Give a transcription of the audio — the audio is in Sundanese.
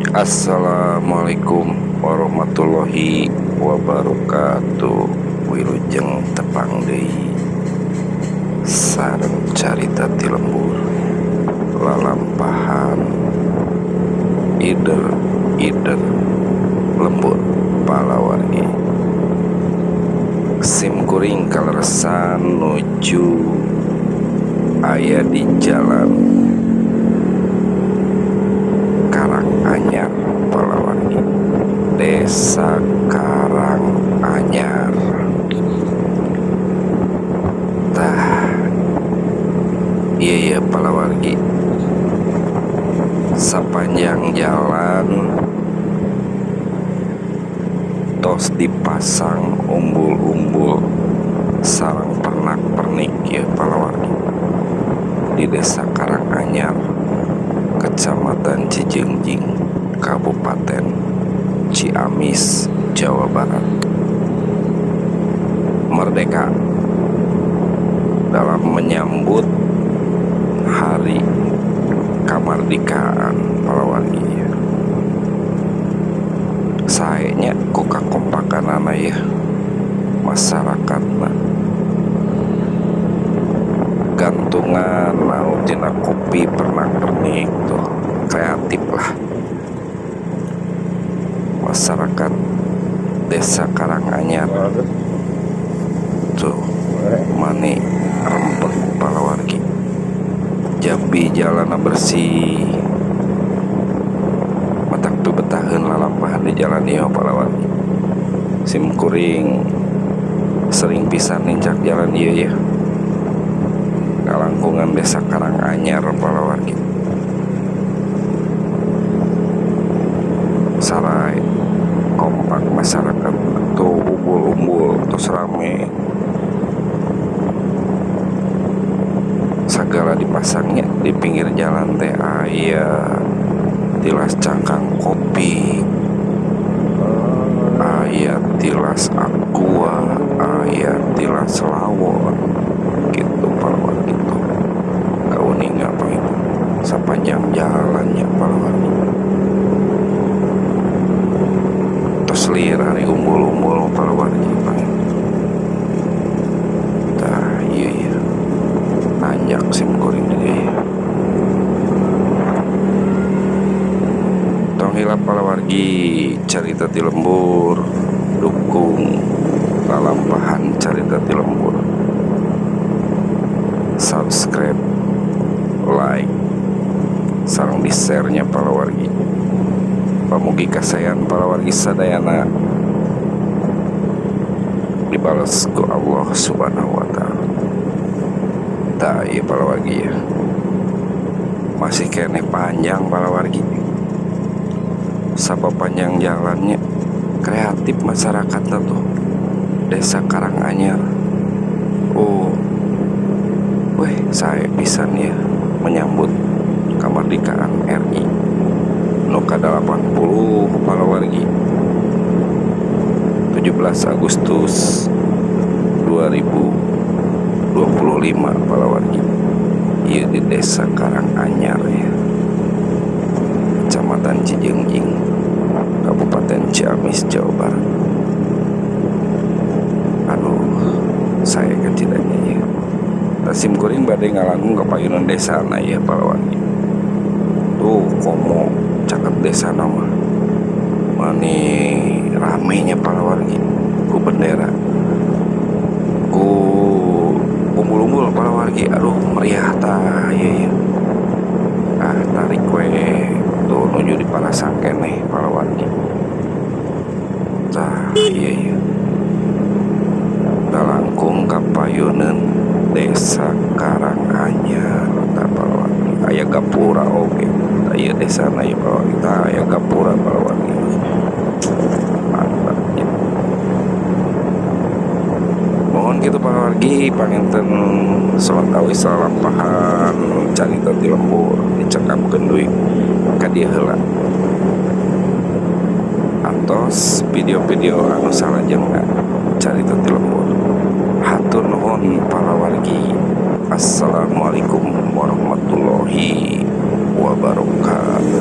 Assalamualaikum warahmatullahi wabarakatuh. Wilujeng tepang deui sareng carita ti lembur lalampahan ider-ider lembur palawargi. Sim kuring kaleresan nuju aya di jalan Karanganyar palawargi, Desa Karanganyar. Tah iya ya palawargi, sepanjang jalan tos dipasang umbul-umbul sarang pernak-pernik ya palawargi di Desa Karanganyar, Kecamatan Cijeungjing, Kabupaten Ciamis, Jawa Barat. Merdeka dalam menyambut hari kemerdekaan palawargi. Sae nya ku kakompakanana ya masyarakatna, gantungan anu tina kopi pernak-pernik tuh kreatif lah masyarakat Desa Karanganyar tuh, mani rempeg palawargi. Jambi jalan bersih, matak tuh betaheun lalampahan di jalan ieu palawargi. Sim kuring sering pisan nincak jalan ieu ya, kalangkungan Desa Karanganyar palawargi. Sarai kompak masyarakat tuh, umbul-umbul terus rame, segala dipasangnya di pinggir jalan teh, aya tilas cangkang kopi, aya tilas aqua, aya tilas lawon gitu palawargi. Tuh kauninga apa itu sepanjang jalannya palawargi, tos liar hari umbul-umbul palawargi. Tah iya iya nanjak sim kuring deui. Tong hilap palawargi, carita ti lembur, dukung lalampahan carita ti lembur, subscribe, like, sareng di share nya palawargi. Pamugi kasayan palawargi sadayana dibales ku Allah Subhanahu wa Ta'ala. Tah ieu palawargi ya, masih keneh panjang palawargi, sapa panjang jalannya kreatif masyarakatnya tuh Desa Karanganyar. Oh weh, saya pisan ya menyambut kemerdekaan RI nu ka-80 palawargi, 17 Agustus 2025 palawargi. Ieu di Desa Karanganyar ya, Kecamatan Cijeungjing, Kabupaten Ciamis, Jawa Barat. Aduh, saya kecilnya ya. Sim kuring bade ngalangkung ke payunan desa na ya palawargi. Tuh komo caket desa nama mani ramenya palawargi, ku bendera, ku umbul-umbul palawargi. Aduh meriah tah iya ya. Ah tarik we tuh nuju di parasang keneh palawargi. Tah iya iya langkung ka payunan Desa Karanganyar tah palawargi. Aya gapura oge tah ieu desana ieu palawargi. Tah aya gapura palawargi, mantap ya. Mohon gitu palawargi, panginten sawatawis lalampahan carita ti lembur dicekapkeun deui ka dieu heula. Antos video-video anu salajengna carita ti lembur. Hatur nuhun palawargi. Assalamualaikum warahmatullahi wabarakatuh.